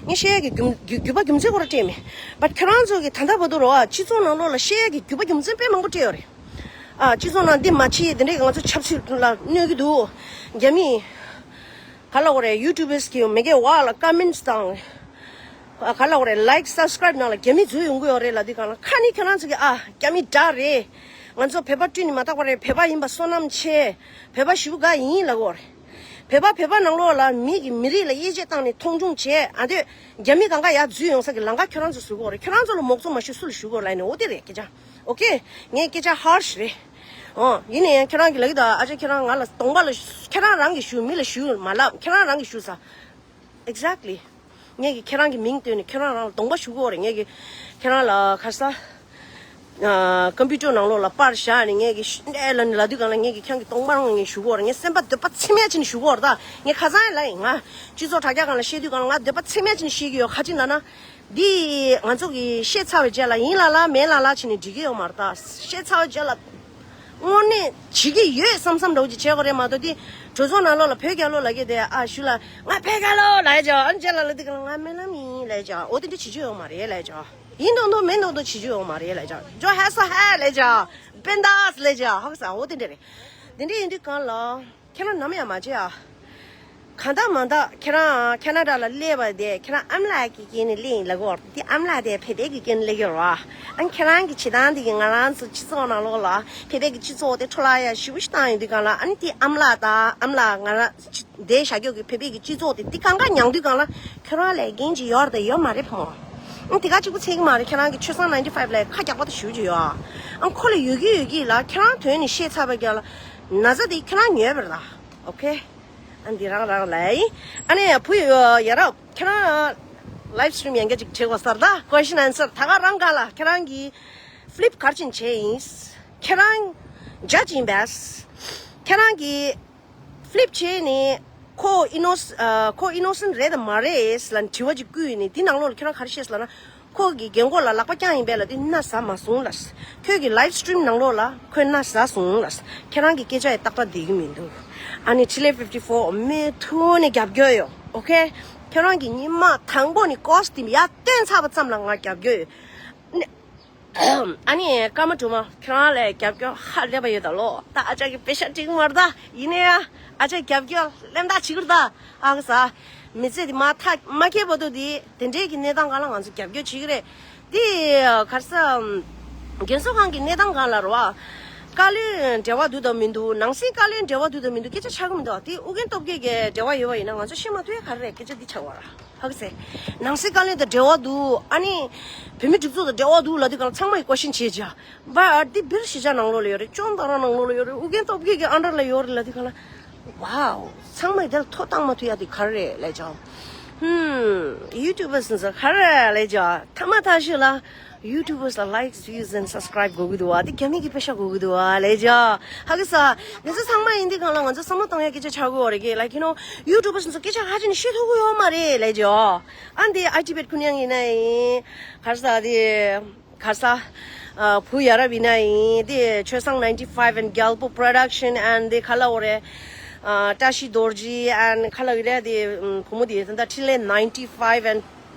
ངས་བཤད་ཡ་གི་རྒྱུ་རྒྱུ་རྒྱུ་བ་རྒྱུ་མཚན་སྐོར་ལ་སྤྲད་མེད། བཊ་ཁྱེད་རང་ཚོ་གི་ད་ལྟ་བར་དུ་རོ་ཨ་སྤྱི་ཚོགས་ནང་ལོགས་ལ་བཤད་ཡ་གི་རྒྱུ་བ་རྒྱུ་མཚན་དཔེ་མང་པོ་སྤྲད་ཡོད་རེད། ཨ་སྤྱི་ཚོགས་ནང་འདི་མ་བྱེད་དེ་འདྲས་ང་ཚོ་ཆབ་སྲིད་ལ་གནོད་ཀྱི་འདུག་རྒྱ་མི། ག་ལབ་དགོས་རེད། ཡུ་ཊུབ་པར་གྱི་མི་སྐད་འོག་ལ་ཀ་མེན་ཊི་དང་། ག་ལབ་དགོས་རེད། ལའིག་སབ་སི་ཀ་རའིབ་ནང་ལ་རྒྱ་མི་འཛུལ་ཡོང་གི་ཡོད་རེད་ལབ་དུས་སྒང་ལ་ཁ་ནི་ཁྱེད་རང་ཚོ་གིས་ཨ་རྒྱ་མི་དྲག་རེད། ང་ཚོ་བོད་པ་སྤྲུལ་ནས་མ་བཏགས་པ་རེད། བོད་པ་ཡིན་པ་བསོད་ནམས་ཆེ། བོད་པ་ཞེ་པོ་དགའ་ཡིན་ལབ་ཀྱི་ཡོད་རེད། བོད་པ་བོད་པ་ནང་ལོགས་ལ་མི་གི་མི་རིགས་ལ་དབྱེ་འབྱེད་བཏང་ནས་མཐོང་ཆུང་བྱས། ཨ་འདོད་རྒྱ་མི་གང་ག་ཡར་འཛུལ་ཡོང་ས་གི་ལམ་ཁ་ཁྱོད་རང་ཚོ་བཟོ་གི་ཡོད་རེད། ཁྱོད་རང་ཚོ་ལ་མོག་མཚོ་མ་ཞུ་སུ་ལ་ཞུ་གི་ཡོད་ལབ་ནས། འོ་དེ་རེད་སྐད་ཆ། ཨོ་ཁེ། ངའི་སྐད་ཆ་ཧར་ཤི་རེད། ཨོ་ཡིན་ནའི་ཁྱོད་རང་གི་ལབ་ཀྱི་འདུག་ཨ་ཅེ་ཁྱོད་རང་ང་ལ་གདོང་པ་ལ་ཁྱོད་རང་རང་གི་ཞུ། མི་ལ་ཞུ་མ་ལབ། ཁྱོད་རང་རང་གི་ཞུ་ས། Exactly. ངས་ཀྱིས་ཁྱེད་རང་གི་མིང་བཏོན་ནས་ཁྱེད་རང་རང་ལ་གདོང་པ་ཞུ་གི་ཡོད་རེད། ངས་ཀྱིས་ཁྱེད་རང་ལ་ཁ་ས། ཀམ་པུ་ཊར་ནང་ལོགས་ལ་པར་བཞག་ནས་ངས་ཀྱིས་ཤི་འདྲེ་ལ་ནི་ལབ་དུས་གང་ལ་ངས་ཀྱིས་ཁྱེད་རང་གི་གདོང་པ་རང་ངས་ཞུ་གི་ཡོད་རེད། ངས་སེམས་པ་འདོད་པ་ཚིམ་ཡ་བྱས་ནས་ཞུ་གི་ཡོད་རེད། ད་ངས་ཁ་སང་ཡང་ལབ་ཡིན། ང་སྤྱི་ཚོགས་དྲ་རྒྱ་སྒང་ལ་བཤད་དུས་གང་ལ་ང་འདོད་པ་ཚིམ་ཡ་བྱས་ནས་བཤད་ཀྱི་ཡོད། ག་ཅི་ལབ་ན། འདི་ང་ཚོ་གིས་བཤད་ཚར་བའི་རྗེས་ལ་ཡིན་ལ་ལ་མེད་ལ་ལ་བྱས་ནས་འགྲིག་གི་ཡོད་མ་རེད། ད་བཤད་ཚར་བའི་རྗེས་ལ། དངོས་གནས་བྱེད་ཀྱི་ཡོད་བསམ་བསམ་འདྲ་བོ་ཅིག་བྱེད་དགོས་རེད་མ་གཏོགས། དེ་གྲོས་ཚོགས་ནང་ལོགས་ལ་བོད་རྒྱལ་ལོ་ལབ་ཀྱི་དེ། ཨ་ཞུ་ལ་ང་བོད་རྒྱལ་ལོ་ལབ་ཡ་ཅིག་ཨ་ནི་རྗེས་ལ་ལབ་དུས་གང་ལ་ང་སྨོན་ལམ་ཡིན་ལབ་ཡ་ཅིག་འོ་དེ་འདྲ་བྱེད་རྒྱུ་ཡོད་མ་རེད་ལབ་ཡ་ཅིག་ཡིན་མདོག་མདོག་མིན་མདོག་མདོག་བྱེད་རྒྱུ་ཡོད་མ་རེད་ལབ་ཡ་ཅིག་ཇོ་ཧེ་སོ་ཧེ་ལབ་ཡ་ཅིག་བེན་དཱས་ལབ་ཡ་ཅིག་ཧོག་ས་འོ་དེ་འདྲ་རེད། དེ་འདྲ་ཡིན་དུས་གང་ལ་ཁྱེད་རང་ནམ་ཡང་མ་བྱེད་ཨ། གང་ལྟར་མ་ལྟར་ཁྱེད་རང་ཁ་ན་ཌ་ལ་སླེབས་པ་དེ་ཁྱེད་རང་ཨ་མ་ལགས་ཀྱི་རྐྱེན་ནས་སླེབས་ཡིན་ལབ་ཀྱི་ཡོད་རེད། དེ་ཨ་མ་ལགས་དེ་བོད་པའི་གི་རྐྱེན་ནས་སླེབས་ཀྱི་ཡོད་རེད་བ། ཨ་ནི་ཁྱེད་རང་གི་བྱེད་སྟངས་དེ་གིས་ང་རང་ཚོ་སྤྱི་ཚོགས་ནང་ལོགས་ལ་བོད་པའི་གི་སྤྱི་ཚོགས་དེ་འཕྲོ་བརླག་ཡ་ཞེ་པོ་ཞིག་བཏང་ཡོང་དུས་གང་ལ། ཨ་ནི་དེ་ཨ་མ་ལགས་དང་ཨ་མ་ལགས་ང་རང་བསྡད་བཞག་རྒྱུ་གི་བོད་པའི་གི་སྤྱི་ཚོགས་དེ་དེ་གང་ག་མྱངས་དུས་གང་ལ་ཁྱེད་རང་ལས་འགན་ཅིག་ཡོད་རེད་དང་ཡོད་མ་རེད་ཕོ་མོ། ཨ་ནི་དེ་ག་གཅིག་པུ་ཚད་ཀྱི་མ་རེད། ཁྱེད་རང་གི་ཆོས་བཟང་ནའིན་ཊི་ཕའིབ་ལ་ཁ་རྒྱག་པ་དེ་ཞུ་རྒྱུ་ཡོད་ཨ། ཨ་ཁོ་ལ་ཡོད་ཀྱི་ཡོད་ཀྱི་ལ་ཁྱེད་རང་དོན་ནས་བཤད་ཚར་བའི་རྒྱབ་ལ་ན་ཚ་དེ་ཁྱེད་རང་ཉོས་པ་རེད་ད། ཨོ་ཁེ། ཨ་འདི་རང་རང་ལ་ཡིན། ཨ་ནི་བུ་ཡ་རབས་ཁྱེད་རང་ལའིབ་སི་ཊི་རིམ་ཡང་བསྐྱར་ཅིག་བྱེད་དགོས་ས་རེད་ད། ཀོ་ཤན་ཨན་སར་ད་ག་རང་ག་ལ་ཁྱེད་རང་གིས་ཕི་ལིབ་ག་རེ་བྱས་ནས་བྱས་ཡིན། ཁྱེད་རང་ཇ་ཇི་ཡིན་པས། ཁྱེད་རང་གིས་ཕི་ལིབ་བྱས་ནས་ཁོ་ཨི་ནོ་ཨ་ཁོ་ཨི་ནོ་སེན་ཊི་རེད་དམ་མ་རེད་ལབ་དྲི་བ་ཅིག་བསྐུལ་ནས་དེ་ནང་ལོགས་ལ་ཁྱེད་རང་ག་རེ་བཤད་ལབ་ན། ཁོ་གི་རྒན་གོག་ལ་ལག་པ་བརྐྱངས་ཡིན་པས་ལབ་དུས་ན་ཟ་མ་སོང་ལབ། ཁྱོད་ཀྱི་ལའིབ་སི་ཊི་རིམ་ནང་ལོགས་ལ་ཁོས་ན་ཟ་སོང་ལབ། ཁྱེད་རང་གི་སྐད་ཆ་ཡི་ཏག་ཏག་བསྡད་ཀྱི་མི་འདུག་ཨ་ནི་ཆི་ལེ་ཕིབ་ཊི་ཕོར་མུ་མཐུད་ནས་རྒྱབ་སྐྱོར་ཡོད། ཨོ་ཁེ། ཁྱེད་རང་གི་ཉི་མ་དང་པོ་ནས་ཀོ་སི་ཊིམ་ཡར་བཏོན་ཚར་བ་ཙམ་ལ་ང་རྒྱབ་སྐྱོར་ཡོད། ཨ་ནི་ཀརྨ་སྒྲོལ་མ་ཁྱེད་རང་ལ་རྒྱབ་སྐྱོར་ཧ་ལས་པ་ཡོད་ད་ལོ། ད་ཨ་ཅག་གི་པེ་ཤ་འགྲིག་མ་རེད་ད། ཡིན་ནའི་ཨ་ཅག་རྒྱབ་སྐྱོར་གླེན་རྟགས་བྱེད་ཀྱི་རེད་ད། ཨ་ཁ་ས། མི་ཚེ་འདི་མ་ཐག་མ་ཁེལ་བར་དུ་འདི་དེ་འདྲའི་གི་གནས་སྟངས་སྒང་ལ་ང་ཚོ་རྒྱབ་སྐྱོར་བྱེད་ཀྱི་རེད། འདི་ག་རེ་ཟ། རྒན་གསོ་ཁང་གི་གནས་སྟངས་སྒང་ལ་རེད་བ། བཀའ་བློན་འབྲེལ་བ་འདུག་དང་མི་འདུག་ནང་སྲིད་བཀའ་བློན་འབྲེལ་བ་འདུག་དང་མི་འདུག་སྐད་ཆ་ཆགས་ཀྱི་མི་འདུག་དེ་ཨུ་རྒྱན་སྟོབས་རྒྱལ་གྱི་འབྲེལ་བ་ཡོད་པ་ཡིན་ན་ང་ཚོ་ཤེས་མ་ཐུབ་ཡ་ག་རེ་རེད། སྐད་ཆ་འདི་ཆགས་པ་ར། ཧ་གི་སེ། ནང་སྲིད་བཀའ་བློན་དང་འབྲེལ་བ་འདུག་ཨ་ནི། བོད་མི་སྒྲིག་འཛུགས་དང་འབྲེལ་བ་འདུག་ལབ་དུས་གང་ལ་ཚང་མ་ཡི་ཀོ་ཤན་བྱེད་བྱ། བ་འདི་བིར་གཞིས་ཆགས་ནང་ལོགས་ལ་ཡོད་རེད། ཅོན་ཏ་ར་ནང་ལོགས་ལ་ཡོད་རེད། ཨུ་རྒྱན་སྟོབས་རྒྱལ་གྱི་ཨན་ཌར་ལ་ཡོད་རེད་ལབ་དུས་གང་ལ། Wow. ཚང་མས་དེ་ལ་ཐོ་བཏང་མ་ཐུབ་ཡ་དེ་ག་རེ་རེད་ལབ་བྱ། ཧུམ། ཡུ་ཊུབ་བར་སུ་ཚོ་ག་རེ་རེད་ལབ་བྱ། ཐ་མ་ཐག་ཆོད་ལ། ཡུ་ཊུབ་བར་སུ་ལ་ལའིཀ་ཝིའུ་སི་ཨེན་སབ་སི་ཀ་རའིབ་དགོས་ཀྱི་འདུག་བ། དེ་རྒྱ་མི་གི་པེ་ཤ་དགོས་ཀྱི་འདུག་བ་ལབ་བྱ། ཧ་གི་ས། དེ་ཚོ་ཚང་མ་ཡིན་དུས་གང་ལ་ང་ཚོ་བསམ་བློ་བཏང་ཡ་སྐད་ཆ་ཆགས་ཀྱི་ཡོད་རེད་གི། ལའིཀ་ཡུ་ནོ། ཡུ་ཊུབ་བར་སུ་ཚོ་སྐད་ཆ་ཧ་ཅང་ཤེས་ཐུབ་ཀྱི་ཡོད་མ་རེད་ལབ་བྱ། ཨ་འདི་ཨའི་ཊི་བེཊ་ཁུན་ཡང་ཡིན་ན་ཡིན། ག་རེ་ཟ་དེ། ག་རེ་ཟ། ཨ་བུ་ཡ་རབས་ཡིན་ན་ཡིན། དེ་ཆོས་བཟང་ninety five and རྒྱལ་པོ་པྲོ་ཌག་ཤན་and དེ་ག་ལབ་དགོས་རེད། ཨ་བཀྲ་ཤིས་རྡོ་རྗེ་and ག་ལབ་དགོས་རེད། དེ་བུ་མོ་དེ་ད་འཕྲིན་ལས་ninety five and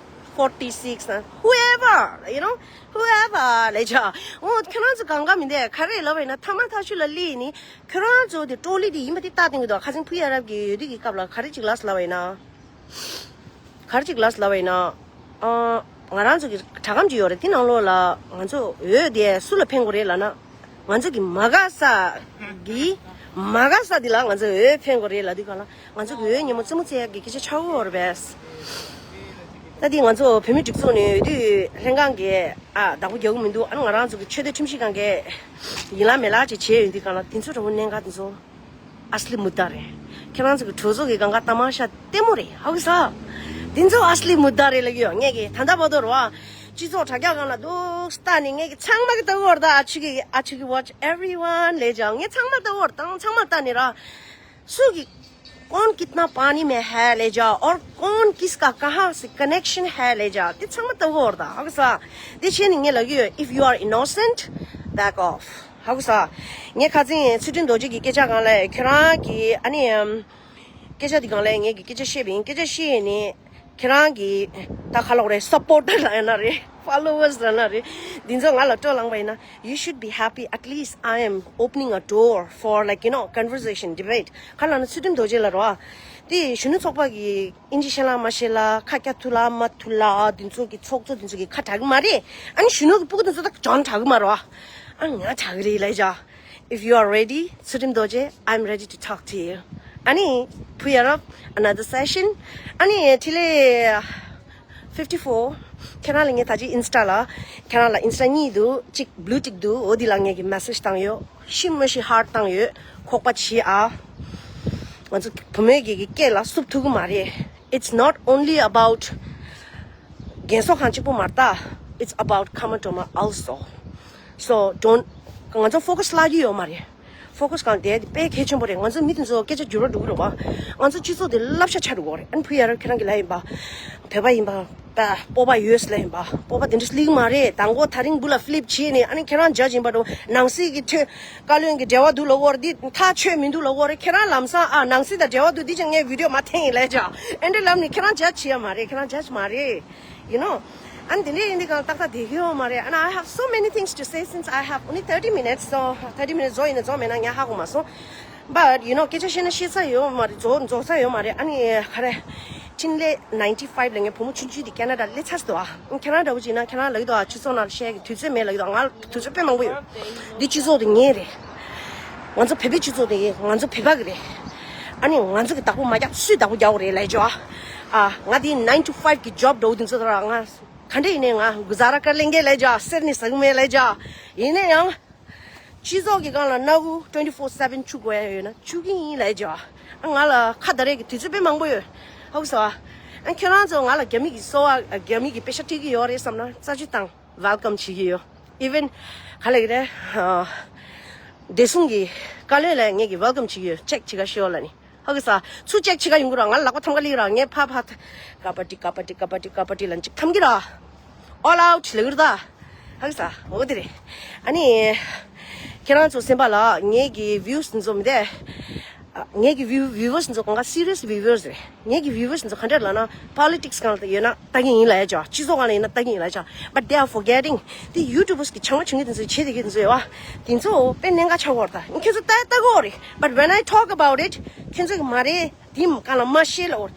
forty six and whoever, you know, whoever ལབ་བྱ། འོ་ཁྱོད་རང་ཚོ་གང་ག་མི་འདུག་ག་རེ་ལབ་པ་ཡིན་ན་ཐ་མ་ཐག་ཆོད་ལ་སླེབས་ནི་ཁྱོད་རང་ཚོ་དེ་ཀྲོ་ལི་དེ་ཡིན་པ་དེ་ལྟ་བསྟན་གྱི་འདུག་ཁ་སང་བུ་ཡ་རབས་ཀྱི་འོས་བསྡུ་གི་སྐབས་ལ་ག་རེ་ཅིག་ལབ་ལབ་པ་ཡིན་ན། ག་རེ་ཅིག་ལབ་ལབ་པ་ཡིན་ན། ཨ། ང་རང་ཚོ་གི་དྲ་སྒམ་ཅིག་ཡོད་རེད། དེ་ནང་ལོགས་ལ་ང་ཚོ་འོས་དེ་སུ་ལ་འཕེན་དགོས་རེད་ལབ་ན། ང་ཚོ་གི་མ་དགའ་ས་གི་མ་དགའ་ས་དེ་ལ་ང་ཚོ་འོས་འཕེན་དགོས་རེད་ལབ་དུས་གང་ལ་ང་ཚོ་གི་འོས་ཉིན་མོ་རྩེད་མོ་རྩེ་ཡག་གི་སྐད་ཆ་ཆགས་ཀྱི་ཡོད་རེད་པས། ད་དེ་ང་ཚོ་བོད་མི་སྒྲིག་འཛུགས་ནས་འོས་བསྡུ་ལྷན་ཁང་གིས་ཨ་བདག་པོ་རྒྱག་གི་མི་འདུག་ཨ་ནི་ང་རང་ཚོ་གི་ཆོས་དད་ཁྲིམས་ཞིབ་ཁང་གིས་ཡིན་ལ་མེད་ལ་ཅིག་བྱས་ཡོང་དུས་གང་ལ་དེ་ཚོ་འདྲ་བོ་གནད་འགག་དེ་ཚོ། ཨ་སི་ལི་མུད་ད་རེད། ཁྱེད་རང་ཚོ་གི་གྲོས་ཚོགས་ཀྱི་སྒང་ག་ད་མ་ཤ་ལྟད་མོ་རེད། ཧ་གོ་སོང་། དེ་ཚོ་ཨ་སི་ལི་མུད་ད་རེད་ལབ་ཀྱི་ཡོད། ངས་ཀྱི་ད་ལྟ་བར་དུ་རེད་བ། སྤྱི་ཚོགས་དྲ་རྒྱ་སྒང་ལ་འདུག་ལྟ་ནས་ངས་ཀྱི་ཚང་མ་གི་ལྟ་གི་ཡོད་རེད་ད། ཨ་ཆུ་གི་ཨ་ཆུ་གི་watch everyone ལབ་བྱ། ངས་ཚང་མ་ལྟ་གི་ཡོད་རེད་ད། ཚང་མ་ལྟ་ནས་ར། སུ་གི་कौन कितना पानी में है ལབ་བྱ། और कौन किसका कहाँ से कनेक्शन है ལབ་བྱ། དེ་ཚང་མ་ལྟ་གི་ཡོད་རེད་ད། ཧ་གོ་སོང་། དེ་བྱས་ནས་ངས་ལབ་ཀྱི་ཡོད། If you are innocent, back off. ཧ་གོ་སོང་། ངས་ཁ་སང་ཚུལ་ཁྲིམས་རྡོ་རྗེ་གི་སྐད་ཆ་སྒང་ལ་ཁྱོད་རང་གིས་ཨ་ནི་ཨམ། སྐད་ཆ་འདི་སྒང་ལ་ངས་ཀྱི་སྐད་ཆ་བཤད་པ་ཡིན། སྐད་ཆ་བཤད་ནས་ཁྱེད་རང་གི་ད་ག་ལབ་དགོས་རེད། སབ་པོར་ཊར་ལབ་ཡ་ན་རེད། ཕོ་ལོ་ཝར་སི་ལབ་ན་རེད། འདི་ཚོ་ང་ལ་སྤྲོད་ལངས་པ་ཡིན་ན། You should be happy. At least I am opening a door for, like, you know, conversation, debate. ག་ལབ་ན་ཚུལ་ཁྲིམས་རྡོ་རྗེ་ལ་རོ། དེ་གཞོན་ནུ་ཚོགས་པ་གི་ཨིན་ཇི་ཤེས་ལ་མ་ཤེས་ལ་ཁ་སྐྱ་ཐུ་ལ་མ་ཐུ་ལ་འདི་ཚོ་གི་ཚོགས་གཙོ་འདི་ཚོ་གི་ཁ་གྲག་གི་མ་རེད། ཨ་ནི་གཞོན་ནུ་གི་སྤུ་གུ་འདི་ཚོ་ད་གྲོང་གྲག་གི་མ་རེད། ཨ་ང་གྲག་གི་རེད་ལབ་བྱ། If you are ready, ཚུལ་ཁྲིམས་རྡོ་རྗེ, I'm ready to talk to you. ཨ་ནི་བུ་ཡ་རབས་another session. ཨ་ནི་ཐི་ལེ་fifty four. ཁྱེད་རང་ལ་ངས་ད་ཅི་ཨིན་སི་ཊ་ལ་ཁྱེད་རང་ལ་ཨིན་སི་ཊ་གཉིས་འདུག་གཅིག་བླུ་ཊིག་འདུག་འོ་འདི་ལ་ངས་ཀྱི་མེ་སེ་ཇི་བཏང་ཡོད། ཤི་མ་ཤི་ཧར་ཊི་བཏང་ཡོད། ཁོག་པ་ཕྱིས་ཨ། ང་ཚོ་བུ་མོ་གི་གི་སྐད་ལ་བསུབ་ཐུབ་ཀྱི་མ་རེད། It's not only about རྒན་གསོ་ཁང་གཅིག་པུ་མ་རེད་ད། It's about Kamatoma also. So don't. ང་ཚོ་ཕོ་ཁ་སི་བརླག་གི་ཡོད་མ་རེད། ཕོ་ཁ་སི་གང་དེ་དཔེ་གལ་ཆེན་པོ་རེད། ང་ཚོ་མི་དེ་ཚོ་སྐད་ཆ་འགྱུར་བ་འགྲོ་གི་རེད་བ། ང་ཚོ་སྤྱི་ཚོགས་དེ་བསླབ་བྱ་ཆགས་འགྲོ་གི་རེད། ཨ་ནི་བུ་ཡ་རབས་ཁྱེད་རང་གི་ལ་ཡིན་པ། བོད་པ་ཡིན་པ། ད་སྤོབས་པ་ཡོད་ལ་ཡིན་པ། སྤོབས་པ་དེ་འདྲ་སླེབས་ཀྱི་མ་རེད། དང་པོ་ད་རིང་བུ་ལ་ཕི་ལིབ་བྱས་ནས་ཨ་ནི་ཁྱེད་རང་ཇ་ཇི་ཡིན་པ་འགྲོ། ནང་སྲིད་ཀྱི་ཐོས་བཀའ་བློན་གྱི་འབྲེལ་བ་འདུག་ལབ་ཀྱི་ཡོད་རེད། འདི་ཐག་ཆོད་མི་འདུག་ལབ་ཀྱི་ཡོད་རེད། ཁྱེད་རང་ལམ་སང་ཨ་ནང་སྲིད་དང་འབྲེལ་བ་འདུག་འདི་ཅང་ངས་བི་ཌི་ཡོ་མ་འཐེན་ཡིན་ལབ་ཅག་ཨེ་འདྲ་ལབ་ནས་ཁྱེད་རང་ཇ་ཇི་བྱེད་ཡ་མ་རེད། ཁྱེད་རང་ཇ་ཇི་མ་རེད། You know. ཨ་ནི་དེ་འདྲ་ཡིན་དུས་གང་ཏག་ཏག་བསྡད་ཀྱི་ཡོད་མ་རེད། And I have so many things to say since I have only thirty minutes. So thirty minutes རྫོགས་ཡིན་ན་རྫོགས་མེད་ན་ཉག་ཧ་གོ་མ་སོང་། But you know, སྐད་ཆ་བཤད་ན་བཤད་ས་ཡོད་མ་རེད། རྫོགས་རྫོགས་ས་ཡོད་མ་རེད། ཨ་ནི་ག་རེ། འཕྲིན་ལས་ninety five ལ་ངའི་བུ་མོ་ཆུང་ཆུང་དེ་ཁེ་ན་ཌ་སླེབས་ཚར་སོང་ཨ། ཁྱེད་རང་འདྲ་བོ་ཅིག་ན་ཁྱེད་རང་ལབ་ཀྱི་འདུག་ཨ། སྤྱི་ཚོགས་ནང་ལ་བཤད་ཀྱི་དུས་ཚོད་མེད་ལབ་ཀྱི་འདུག་ང་ལ་དུས་ཚོད་དཔེ་མང་པོ་ཡོད། འདི་སྤྱི་ཚོགས་དེ་ངའི་རེད། ང་ཚོ་བོད་པའི་སྤྱི་ཚོགས་དེ་ང་ཚོ་བོད་པ་གི་རེད། ཨ་ནི་ང་ཚོ་གི་བདག་པོ་མ་རྒྱག་སུས་བདག་པོ་རྒྱག་དགོས་རེད་ལབ་ཀྱི་འདུག་ཨ། ང་དེ་nine to five གི་ཇོབ་འདྲ་བོ་དེ་ཚོ་ར་ང་ག་འདྲ་ཡིན་ནའི་ང་གུ་ཛ་ར་ཀར་ལེན་གྱི་ལབ་ཀྱི་འདུག་ཨ། གསེར་ནི་ཟ་གི་མེད་ལབ་ཀྱི་འདུག་ཨ། ཡིན་ན་ཡང་། སྤྱི་ཚོགས་ཀྱི་སྒང་ལ་སྣ་ཁུག་twenty four seven་འཁྱུག་དགོས་ཡ་ཡོད་ན་འཁྱུག་གི་ཡིན་ལབ་ཀྱི་འདུག་ཨ། ང་ལ་ཁ་བརྡ་རེས་ཀྱི་དུས་ཚོད་དཔེ་མང་པོ་ཡོད། ཧ་གོ་སོང་ཨ། ཨ་ཁྱེད་རང་ཚོ་ང་ལ་རྒྱ་མི་གི་གསོ་བ་རྒྱ་མི་གི་པེ་ཤ་སྤྲད་ཀྱི་ཡོད་རེད་བསམ་ན་རྩ་ཆུ་བཏང་welcome་བྱེད་ཀྱི་ཡོད། Even་ག་ལབ་ཀྱི་རེད། བདེ་སྲུང་གི་བཀའ་བློན་ལ་ངས་ཀྱི་welcome་བྱེད་ཀྱི་ཡོད། check་བྱེད་ག་ཤོག་ལབ་ནི། ཧ་གོ་སོང་ཨ། ཚུར་check་བྱེད་ག་ཡོང་གི་རེད། ང་ལག་པ་ཐམ་ག་ལི་ར་ངས་ཕ་ཕ་ཀ་པ་ཏི་ཀ་པ་ཏི་ཀ་པ་ཏི་ཀ་པ་ཏི་ལབ་ཅིག་ཐམ་གི་ར། All out་ལབ་ཀྱི་རེད་ད། ཧ་གོ་སོང་། འོ་དེ་རེད། ཨ་ནི། ཁྱེད་རང་ཚོ་སེམས་པ་ལ་ངེད་ཀྱི་views་འཛོམས་དེ། ཨ། ངེད་ཀྱི་view viewers་འཛོམས་གང་ག་serious viewers་རེད། ངེད་ཀྱི་viewers་འཛོམས་ག་འདྲ་ལབ་ན་politics་སྒང་ལ་ཡོད་ན་ལྟ་གི་ཡིན་ལབ་ཡ་ཅག་སྤྱི་ཚོགས་སྒང་ལ་ཡིན་ན་ལྟ་གི་ཡིན་ལབ་ཡ་ཅག But they are forgetting. དེ་YouTubers་གི་ཆང་མ་ཆུང་གི་དེ་ཚོ་བྱེད་དེ་གི་དེ་ཚོ་ཡོད་བ། དེ་ཚོ་དཔེ་གནད་འགག་ཆགས་ཀྱི་ཡོད་རེད་ད། ཁྱེད་ཚོ་ལྟ་ལྟ་གི་ཡོད་རེད། But when I talk about it་ཁྱེད་ཚོ་གི་མ་རེད། དེ་གང་ལ་མ་ཤེས་ལབ་ཡོད་རེད།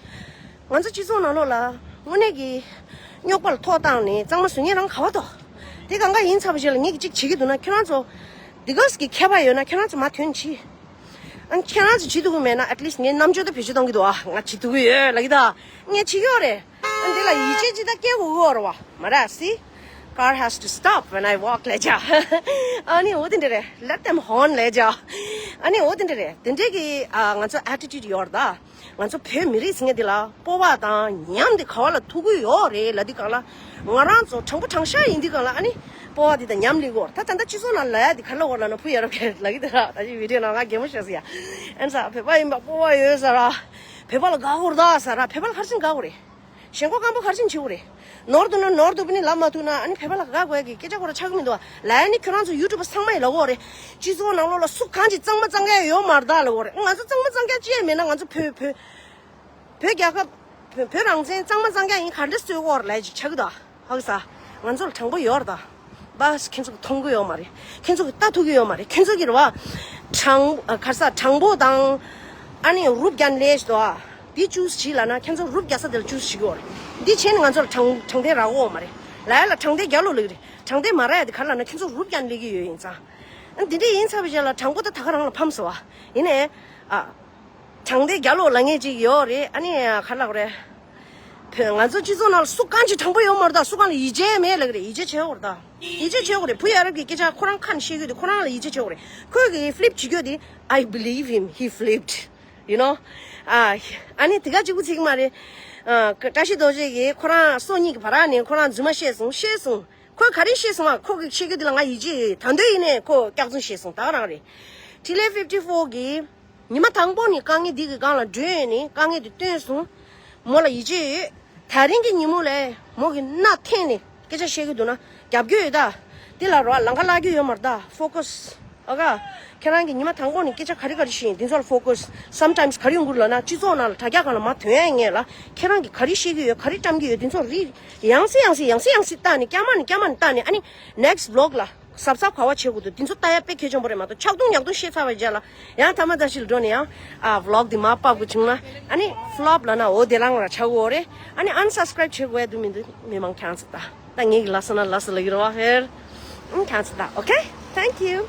ང་ཚོ་སྤྱི་ཚོགས་ནང་ལོགས་ལ་དངོས་གནས་ཀྱི་རྙོག་པ་ལ་ཐོག་བཏང་ནས་གཙང་མ་བཟོ་མཁན་རང་ག་བ་དོ། དེ་གང་ག་ཡིན་ཚར་བ་ཞིག་ལ་ངེད་ཀྱིས་གཅིག་བྱེད་ཀྱི་འདུག་ན་ཁྱེད་རང་ཚོ་དེ་ག་ཟིག་གི་མཁས་པ་ཡོད་ན་ཁྱེད་རང་ཚོ་མ་ཐོན་བྱེད། ཨ་ཁྱེད་རང་ཚོ་བྱེད་ཐུབ་ཀྱི་མེད་ན་at least ངས་རྣམ་དཔྱོད་ད་བེད་སྤྱོད་གཏོང་གི་འདུག་ཨ། ང་བྱེད་ཐུབ་ཀྱི་ཡོད་ལབ་ཀྱི་ད། ངས་བྱེད་ཀྱི་ཡོད་རེད། ཨ་འདི་ལ་ཡིད་ཆེས་ཅི་ད་སྐྱེ་དགོས་ཀྱི་ཡོད་རེད་བ། མ་རེད། See, car has to stop when I walk ལབ་ཅག་ཨ་ནི་འོ་དེ་འདྲ་རེད། Let them honk ལབ་ཅག་ཨ་ནི་འོ་དེ་འདྲ་རེད། དེ་འདྲའི་གི་ཨ་ང་ཚོ་attitude་ཡོད་རེད་ད། ང་ཚོ་བོད་མི་རིགས་ཟེར་མཁན་འདི་ལ་སྤོབས་པ་དང་ཉམས་འདི་ག་བ་ལ་ཐུག་གི་ཡོད་རེད་ལབ་དུས་སྒང་ལ། ང་རང་ཚོ་དྲང་པོ་དྲང་བཞག་ཡིན་དུས་སྒང་ལ་ཨ་ནི་སྤོབས་པ་འདི་དང་ཉམས་ལེན་དགོས་རེད། ད་ད་ལྟ་སྤྱི་ཚོགས་ནང་ལ་ཡ་འདི་ག་ལ་བར་ལ་ན་བུ་ཡ་རབས་ལབ་ཀྱི་འདུག་ད་ཅི་video་ནང་ང་གད་མོ་ཤོར་སོང་ཡ། ཨན་ས་བོད་པ་ཡིན་པ་སྤོབས་པ་ཡོད་ས་ར། བོད་པ་ལ་དགའ་དགོས་རེད་ད་ས་ར། བོད་པ་ལ་ག་རེ་བྱས་ནས་དགའ་དགོས་རེད། ཞེན་ཁོག་སྐམ་པོ་ག་རེ་བྱས་ནས་བྱེད་དགོས་རེད། ནོར་འདུག་ན་ནོར་འདུག་པ་ནི་ལབ་མ་ཐུབ་ན་ཨ་ནི་བོད་པ་ལ་དགའ་དགོས་ཀྱི་སྐད་ཆ་ཁོ་རང་ཆགས་ཀྱི་མི་འདུག་བ། ལ་ཡ་ནི་ཁྱོད་རང་ཚོ་YouTubeར་ཚང་མ་ཡིས་ལབ་ཀྱི་ཡོད་རེད། སྤྱི་ཚོགས་ནང་ལོགས་ལ་སུ་གང་ཅིག་གཙང་མ་གཙང་རྐྱང་ཡོད་མ་རེད་ད་ལབ་ཀྱི་ཡོད་རེད། ང་ཚོ་གཙང་མ་གཙང་རྐྱང་ཅི་ཡང་མེད་ན་ང་ཚོ་བོད་བོད་བོད་རྒྱལ་ཁབ་བོད་བོད་རང་བཙན་གཙང་མ་གཙང་རྐྱང་ཡིན་ག་འདྲ་རྩོད་ཀྱི་ཡོད་རེད་ལབ་ཅིག་ཆགས་ཀྱི་འདུག་བ། ཧ་གོ་ས། ང་ཚོ་ལ་དྲང་པོ་ཡོད་རེད་ད། བ། ཁྱེད་ཚོ་གིས་མཐོང་གི་ཡོད་མ་རེད། ཁྱེད་ཚོ་གིས་ལྟ་ཐུབ་ཀྱི་ཡོད་མ་རེད། ཁྱེད་ཚོ་གིས་རེད་བ། དྲང་ཨ་ག་རེ་ཟ་དྲང་པོ་དང་། ཨ་ནི་རུབ་རྒྱག་ནི་ལས་ཤིག་འདུག་ཨ། འདི་ཅུས་བྱེད་ལབ་ན་ཁྱེད་ཚོ་རུབ་རྒྱག་ས་དེ་ལ་ཅུས་བྱེད་ཀྱི་ཡོད་རེད། འདི་བྱས་ནས་ང་ཚོ་ལ་དྲང་དྲང་བདེན་རག་གི་ཡོད་མ་རེད། ལ་ཡ་ལ་དྲང་བདེན་རྒྱག་ལོ་ལབ་ཀྱི་རེད། དྲང་བདེན་མ་རག་ཡ་དེ་ག་རེ་ལབ་ན་ཁྱེད་ཚོ་རུབ་རྒྱག་ནི་ལས་ཀྱི་ཡོད་ཡིན་ཙང་། ཨ་འདི་འདྲ་ཡིན་ཚར་བའི་རྗེས་ལ་དྲང་པོ་ད་ད་ག་རང་ལ་ཕམ་སོང་བ། ཡིན་ནའི། ཨ། དྲང་བདེན་རྒྱག་ལོ་ལབ་མཁན་ཅིག་ཡོད་རེད། ཨ་ནི་ག་རེ་ལབ་དགོས་རེད། བོད་ང་ཚོ་སྤྱི་ཚོགས་ནང་ལ་སུ་གང་ཅིག་དྲང་པོ་ཡོད་མ་རེད་ད། སུ་གང་ལ་ཡིད་ཆེས་མེད་ལབ་ཀྱི་རེད། ཡིད་ཆེས་བྱེད་དགོས་རེད་ད། ཡིད་ཆེས་བྱེད་དགོས་རེད། བུ་ཡ་རབས་ཀྱི་སྐད་ཆ་ཁོ་རང་ཁ་ནས་བཤད་ཀྱི་ཡོད་དེ་ཁོ་རང་ལ་ཡིད་ཆེས་བྱེད་དགོས་རེད། ཁོས་གི་flip བྱེད་རྒྱུ་དེ། I believe him, he flipped. You know? ཨ་ཨ་ནི་དེ་ག་གཅིག་པུ་ཚིག་མ་རེད། ཨ་བཀྲ་ཤིས་རྡོ་རྗེ་གིས་ཁོ་རང་སོ་གཉིས་ཀྱི་བར་ནས་ཁོ་རང་རྫུན་མ་བཤད་སོང་བཤད་སོང་། ཁོས་ག་རེ་བཤད་སོང་ཨ། ཁོ་གི་བཤད་རྒྱུ་དེ་ལ་ང་ཡིད་ཆེས་ཡོད། ད་དུང་ཡིན་ནའི་ཁོ་སྐྱག་རྫུན་བཤད་སོང་། ད་ག་རང་རེད། ཐི་ལེ་ཕིབ་ཊི་ཕོར་གིས་ཉི་མ་དང་པོ་ནས་དཀའ་ངལ་འདི་གི་སྒང་ལ་བགྲོད་ནས་དཀའ་ངལ་དེ་བཏོན་སོང་། མོ་ལ་ཡིད་ཆེས་ཡོད། ད་རིང་གི་ཉིན་མོ་ལ་མོ་གི་སྣ་འཐེན་ནས་སྐད་ཆ་བཤད་ཀྱི་འདུག་ན་རྒྱབ་སྐྱོར་ཡོད་ད། དེ་ལ་རོ་ལང་ཀ་བརླག་རྒྱུ་ཡོད་མ་རེད་ད། ཕོ་ཁ་སི། ཨ་ཀ་ཁྱེད་རང་གིས་ཉི་མ་དང་པོ་ནས་སྐད་ཆ་ག་རེ་ག་རེ་བཤད་ཡིན་དེ་ཚོ་ལ་ཕོ་ཁ་སི། སམ་ཊའིམ་སི་ག་རེ་ཡོང་གི་རེད་ལབ་ན་སྤྱི་ཚོགས་ནང་ལ་དྲ་རྒྱ་སྒང་ལ་མ་ཐོན་ཡ་ངེས་ལ་ཁྱེད་རང་གིས་ག་རེ་བཤད་ཀྱི་ཡོད་ག་རེ་བཀྲམ་གྱི་ཡོད་དེ་ཚོ་རིགས་ཡང་སེ་ཡང་སེ་ཡང་སེ་ཡང་སེ་བལྟས་ནས་བསྐྱར་མ་ནས་བསྐྱར་མ་ནས་བལྟས་ནས་ཨ་ནི་next vlog་ལ། གཟབ་གཟབ་ག་བ་བྱེད་དགོས་འདུག་དེ་ཚོ་ལྟ་ཡ་དཔེ་གལ་ཆེན་པོ་རེད་མ་གཏོགས་ཆག་རྡུང་ཉག་རྡུང་བཤད་ཚར་བའི་རྗེས་ལ་ཡང་ཐ་མ་ད་ཞིག་ལ་འགྲོ་ནས་ཡང་ཨ་vlog་འདི་མར་ཕབ་དགོས་བྱུང་ན་ཨ་ནི་flop་ལབ་ན་འོ་དེ་རང་ལ་ཆགས་ཀྱི་ཡོད་རེད། ཨ་ནི་unsubscribe་བྱེད་དགོས་ཡ་འདུག་མི་འདུག་མི་མང་ཁྱང་ཚ་ད་ད་ངེད་ཀྱི་ལ་ས་ན་ལ་ས་ལ་ཡོད་རེད་བ་ཧེར་ཨང་ཁྱང་ཚ་ད། Okay, thank you.